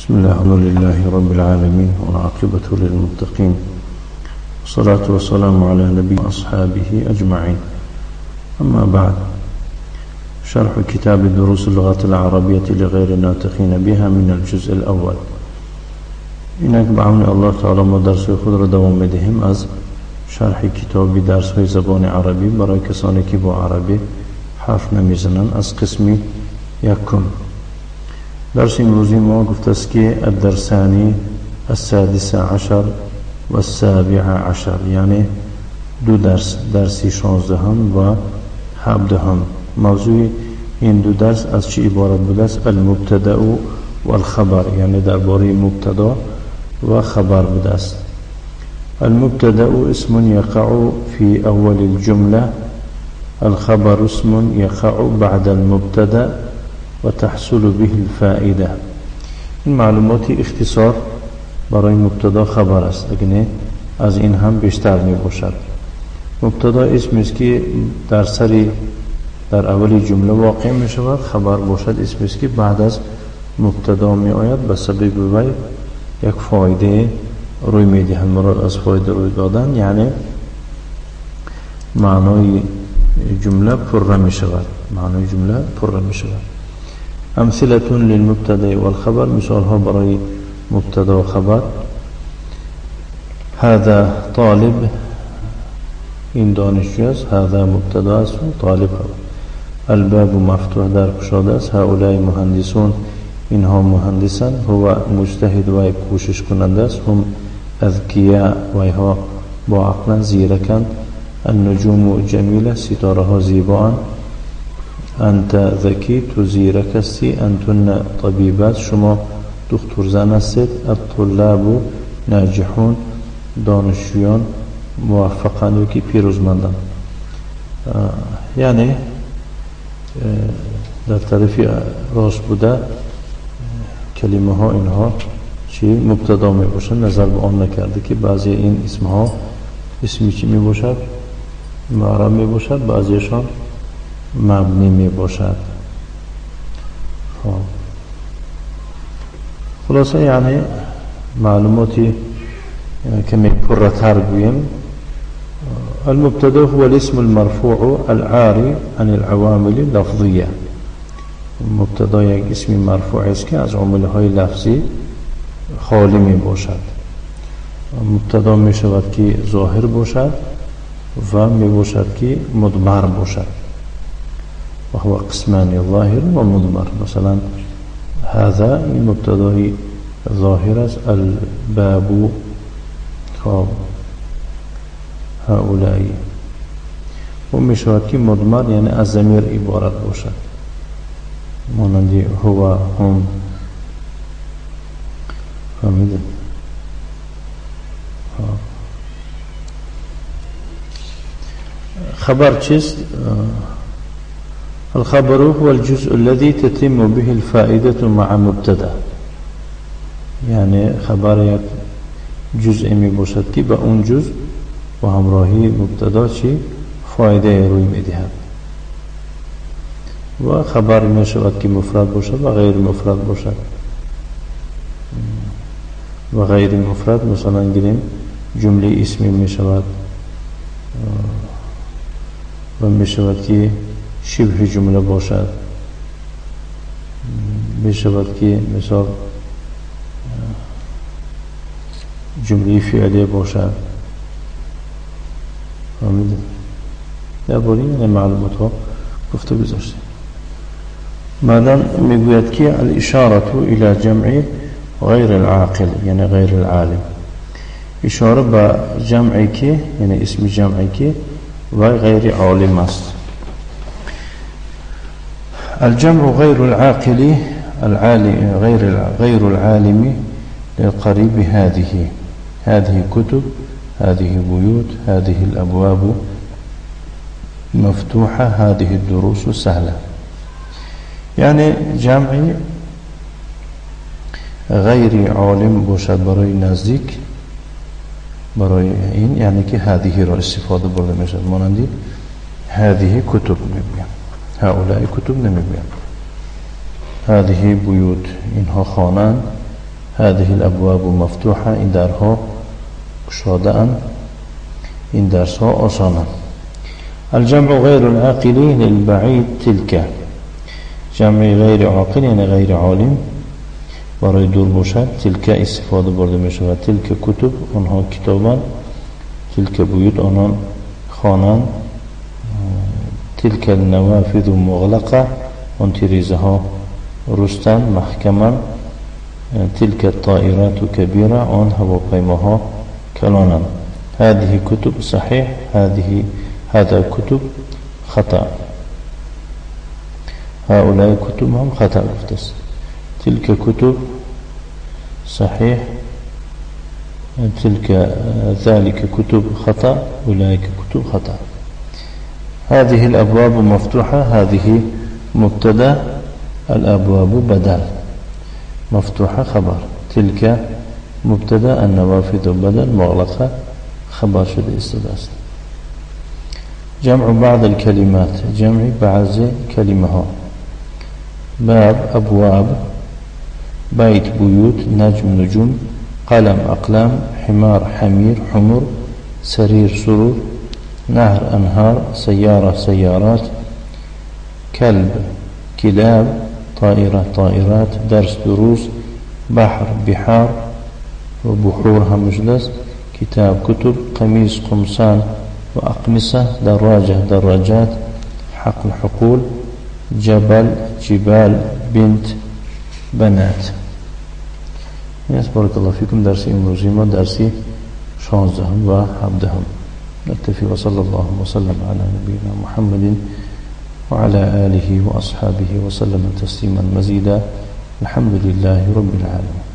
بسم الله، الحمد لله رب العالمين، والعاقبة للمتقين، والصلاة والسلام على نبي أصحابه أجمعين. أما بعد، شرح كتاب دروس اللغة العربية لغير الناطقين بها من الجزء الأول. اینک به عون الله تعالی ما درس خود را دوام میدهیم از شرح کتاب درس های زبان عربی برای کسانی که با عربی حرف نمیزنند از قسم یکم. درس امروزی ما گفته است که الدرسانی السادس عشر و السابع عشر، یعنی دو درس، درس 16 و 17. موضوع این دو درس از چی عبارت بوده است؟ المبتدا و الخبر، یعنی درباره مبتدا و خبر بوده است. المبتدا اسم يقع في اول الجمله، الخبر اسم يقع بعد المبتدا وتحصل به الفائده. این معلومات اختصار برای مبتدا خبر است، اگه از این هم بیشتر می باشد. مبتدا اسمی است که در سری در اول جمله واقع می شود، خبر باشد اسمی است که بعد از مبتدا می آید، به سبب وی یک فایده روی می دهد. مراد از فایده روی دادن یعنی معنای جمله پر می شود، معنای جمله پر می شود. امثله للمبتدا والخبر، مثال ها برای مبتدا و خبر. هذا طالب، این دانشجو است، هذا مبتدا است و طالب خبر. الباب مفتوح، در گشاده است. هؤلاء مهندسون، اینها مهندسند. هو مجتهد و کوشش کننده است. هم اذکیاء، و اینها با عقلن، زیرکند. النجوم جمیله، ستاره ها زیبااند. انت ذکی، تو زیرک هستی. انتن طبیبات، شما دکتر زن هستید. الطلاب ناجحون، دانشجویان موفقند و که پیروزمندند. یعنی در طرف راست بوده کلمه ها اینها چی مبتدا می باشند. نظر به آن نکرده که بعضی این اسم ها اسمی چی می باشد؟ معرب می باشد، بعضیشان مبنی می باشد. خب خلاصه یعنی معلوماتی کمی پرتر گوییم. المبتدا هو الاسم المرفوع العاري عن العوامل اللفظية. مبتدا یک اسم مرفوع است که از عامل های لفظی خالی می باشد. مبتدا می شود که ظاهر باشد و می باشد که مضمر باشد. و هو قسمان، ظاهر و مضمر. مثلا هذا مبتدای ظاهر است، الباب، خب هؤلاء. و می شود که مضمر یعنی از ضمیر عبارت باشد، مانند هو، هم. فهمیده؟ خبر چیست؟ الخبر هو الجزء الذي تتم به الفائدة مع مبتدا. یعنی خبر یک جزء می باشد که به اون جزء و همراهی مبتدا چی فایده روی می دهد. و خبر می شود که مفرد باشد و غیر مفرد باشد. و غیر مفرد مثلا گیریم جمله اسمی می شود و می شود که شبه جمله باشد، می شود که مثال جمله فعلی باشد. فهمیدید؟ درباره این معلومات ها گفته گذاشتیم. بعدا میگوید که الاشاره الى جمع غیر العاقل، یعنی غیر العالم. اشاره به جمعی که یعنی اسم جمعی که و غیر عالم است. الجمع غیر العاقل العالم غیر العالم للقريب هذه، هذه كتب، هذه بيوت، هذه الأبواب مفتوحة، هذه الدروس سهلة. یعنی جمعی غیر عالم باشد برای نزدیک، برای این یعنی که هذه را استفاده برده میشد، مانندی هذه کتب میگویم، هؤلاء کتب نمیگویم. هذه بیوت، اینها خانند. هذه الأبواب مفتوحة، این درها گشاده‌اند، این درس‌ها آسانند. الجمع غير العاقل للبعيد تلك، جمع غیر عاقل یعنی غیر عالم برای دور باشد تلك استفاده برده می شود. تلك کتب آنها کتابان، تلك بیوت آنان خانان، تلك النوافذ مغلقة آن تریزه ها رستن محکمن، تلك الطائرات كبيرة آن هواپیماها کلانند. هذه كتب صحيح، هذا كتب خطأ، هؤلاء كتب هم خطأ گفته. تلك كتب صحيح، تلك ذلك كتب خطأ، أولئك كتب خطأ. هذه الأبواب مفتوحة، هذه مبتدا، الأبواب بدل، مفتوحة خبر، تلك مبتدا، النوافذ بدل، مغلقة خبر شده است. جمع بعض الكلمات، جمع بعض كلمة ها. باب أبواب، بيت بيوت، نجم نجوم، قلم أقلام، حمار حمير حمر، سرير سرور، نهر أنهار، سيارة سيارات، كلب كلاب، طائرة طائرات، درس دروس، بحر بحار وبحور همجلس، كتاب كتب، قميص قمصان وأقمصة، دراجة دراجات، حقل حقول، جبل جبال، بنت بنات. بارك الله فيكم. درس امروزی ما درسی 16 و 17. نكتفي وصلى الله وسلم على نبينا محمد وعلى آله وأصحابه وسلم تسليما مزيدا. الحمد لله رب العالمين.